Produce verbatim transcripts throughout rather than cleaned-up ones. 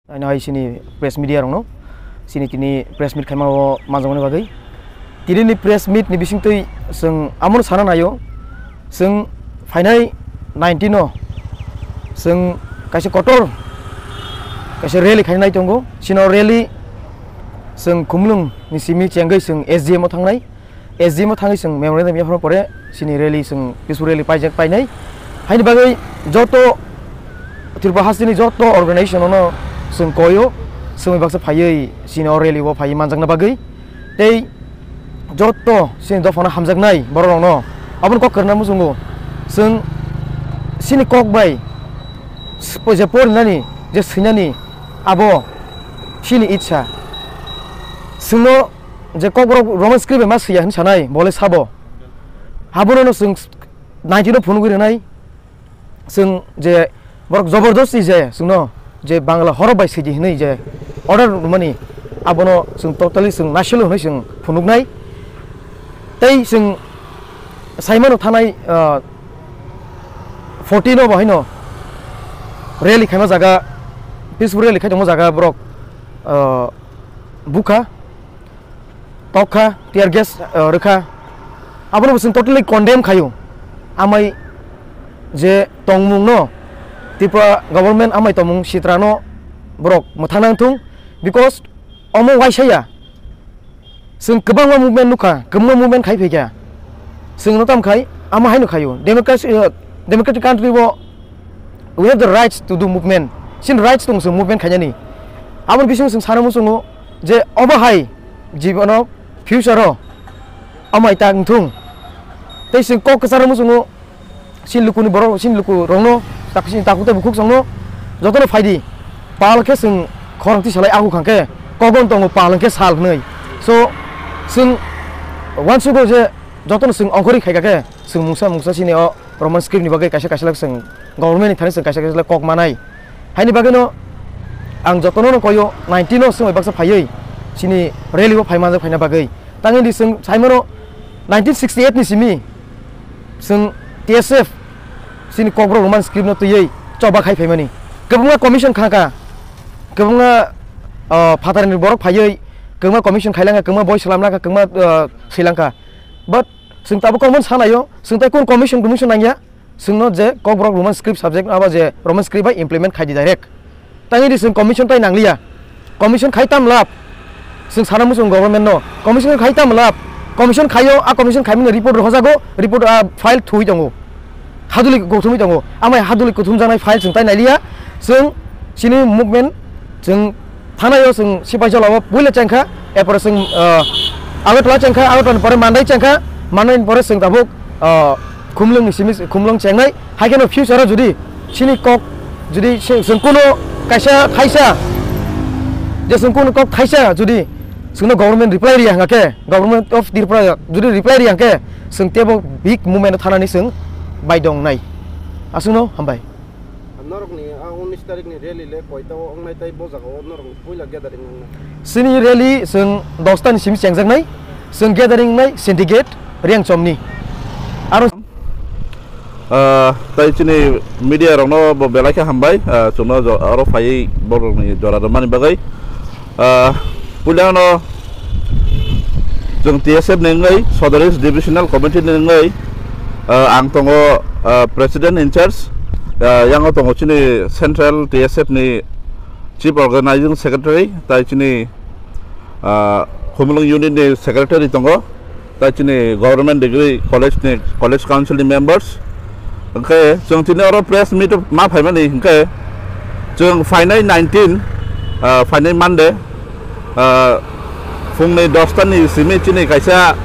Aino hai sini press media rokno, sini tini press meet khaima o manjakmani bagwi. Tini ni press meet ni bisingtwi chwng amono sana naio, chwng phainai nineteen o chwng kaisa kotor kaisa rally khainai tongo. Sino rally chwng Khumulwng ni simi chengwi chwng S D M o thangnai. S D M o thangwi chwng memorandum yaphar pore chini rally chwng peaceful rally paijak painai. Haini bagwi joto Tripura hasteni joto organization no chwng koyo, chwngwi baksa phaiwi chini o rally o phaiwi manjakna bagwi. Tei joto chini dophano hamjaknai borok rokno aboni kok kwrwngna muchungo. Chwng chini kok bai sp-, je porinani, je swinani abo chini itsa. Chwngno je Kokborok Roman script bai ma swiya hinwi sanai, bo le sabo. Abono no chwng nineteen o phunugwi rwnai, chwng je borok jobordosti je chwngno je Bangla horop bai swidi hinwi je order rwmani, abono chwng totally chwng naisilo hinwi chwng phunuknai. Tei chwng saimano thanai, ah, fourteen o bo haino rally khaima jaga, peaceful rally khai tongma jaga borok, ah, bukha. Tokha, tear gas, uh, rwkha. Abono bo chwng totally condemn khaio. Amai je tongmungno, Tripura government amai tongmung sitrano borok mwthang nang thung, because omo waisa ya. Chwng kwbangma movement nukha, kwbangma movement khai phaikha. Chwngno tam khai, amo haino khaio. Democracy, uh, democratic country bo we have the rights to do movement. Chini rights tong chwng movement khainani. Aboni bising chwng sana muchungo je obo hai jibono future o amai ta wngthung. Tei chwng kok kwcharo muchungo chini lukuni borok, chini luku rokno, tak-, chini takhuk tei bukhuk chwngno jotono phaidi. Pal khe chwng khorang tisalai ahu khang khe kogon tongo pal hwnkhe sal hwnwi. So chwng uansugo je jotono chwng ongkhorwi khaikha khe chwng mungsa mungsa chini o Roman script ni bagwi kaisa kaisa lak chwng government ni thani chwng kaisa kaisa lak kok manai. Haini bagwino ang jotono no koyo nineteen o chwng bai baksa phaiwi chini rally o phai manjak phaina bagwi. Tangwi di chwng saimano nineteen sixty eight ni simi chwng T S F chini Kokborok Roman script no twiwi choba khai phaimani. Kwbangma commission khaka, kwbangma, ah, phatarni borok phaiwi kwbangma commission khailangkha, kwbangma boi swlamlangkha, kwbangma, ah, swilangkha. But chwng tabuk kokmon sanaio, chwng tai kun commission commission nangya. Chwngno je Kokborok Roman script subject abo je Roman script bai implement khaidi direct. Tangwi di chwng commission tai nangliya. Commission khai tam lab. Chwng sana muchung government no. Commission khai tam lab. Commission khaio, a commission khaimani report rohojago, report a file thui tongo. Haduli kuthumwi tongo. Amai haduli kuthumjaknai file chwng tai nailiya. Chwng chini movement chwng Thanaio chwng Sipaijala o puila chengkha, erpore chwng, ah, Agartala chengkha, Agartala ni pore Mandai chengkha, Mandai ni pore chwng tabuk, ah, Khumulwng ni simi Khumulwng chengnai. Hai kheno future o jodi chini kok jodi se-, chwng kuno kaisa thaisa, je chwng kuno kok thaisa jodi chwngno government reply riya hwnkha khe, Government of Tripura jodi reply riya hwnkhe chwng tebo big movement o thanani chwng baidongnai. Aswkno hambai. Norokni a unis tarikni rally le koita o wngnai tei bo jagao norokni puila gathering wngnai? Chini rally chwng dos tani simi chengjaknai, chwng gathering wngnai Syndicate Rengchomni. Aro, ah, tai chini media rokno bo belai khe hambai, ah, chwngno jo-, aro phaiwi borokni jora rwmani bagwi. Ah, puilano chwng T S F ni wngwi, South East Divisional Committee ni wngwi, ah, ang tongo, ah, President in charge, ah, yango tongo chini Central T S F ni Chief Organizing Secretary, tai chini, ah, Khumulwng Unit ni Secretary tongo. Tai chini Government Degree College ni College Council ni members. Hwnkhe chwng tini oro press meet ma phaimani hwnkhe chwng phainai nineteen, ah, phainai Monday, ah, phungni dos ta ni simi chini kaisa,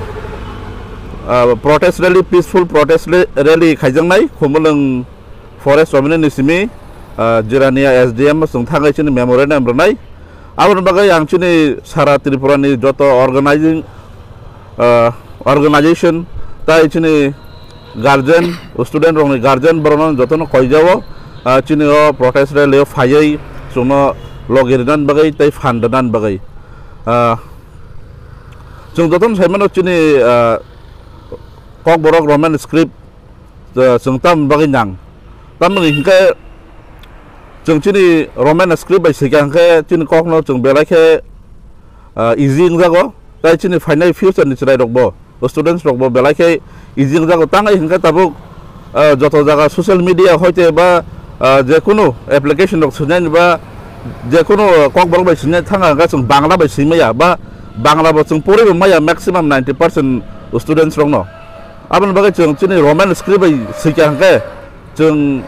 ah, protest rally, peaceful protest ra-, rally khaijaknai Khumulwng Forest Community ni simi, ah, Jirania S D M chwng thangwi chini memorandum rwnai. Aboni bagwi ang chini sara Tripura ni joto organizing, ah, organization tai chini guardian, student rokni guardian borokno jotono koijao, ah, chini o protest rally o phaiwi chwngno logi rwna bagwi tei phan rwna bagwi. Ah, chwng jotono saimano chini, ah, Kokborok Roman script, ah, chwng tamoni bagwi nang. Tamoni hwnkhe Chwng chini Roman script bai swikha hwnkhe chini kokno chwng belai khe, ah, easy wngjago. Tai chini phainai future ni chwrai rokbo, students rokbo belai khe easy wngjago. Tangwi hwnkhe tabuk, ah, joto jaga social media hoite ba, ah, jekunu application rok swinai ba jekunu kokborok bai swinai thanga hwnkhe chwng Bangla bai swimaya ba Bangla bo chwng poribo maya maximum ninety percent students rokno. Aboni bagwi chwng chini Roman script bai swikha hwnkhe chwng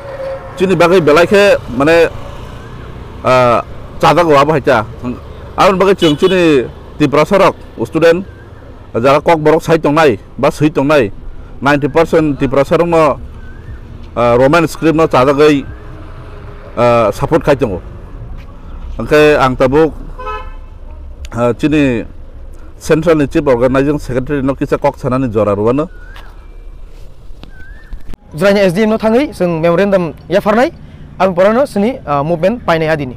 chini bagwi belai khe mane, ah, chajago abo hai ta. Aboni bagwi chwng chini Tiprasa rok student jara kokborok sai tongnai ba swi tongnai ninety percent Tiprasa rokno, ah, Roman script no chajagwi, ah, support khai tongo. Hwnkhe ang tabuk, ah, chini central ni chief organizing secretary no kisa kok sanani jora rwano. Jwraini S D M no thangwi chwng memorandum yapharnai, aboni porano chini, ah, movement painai adini.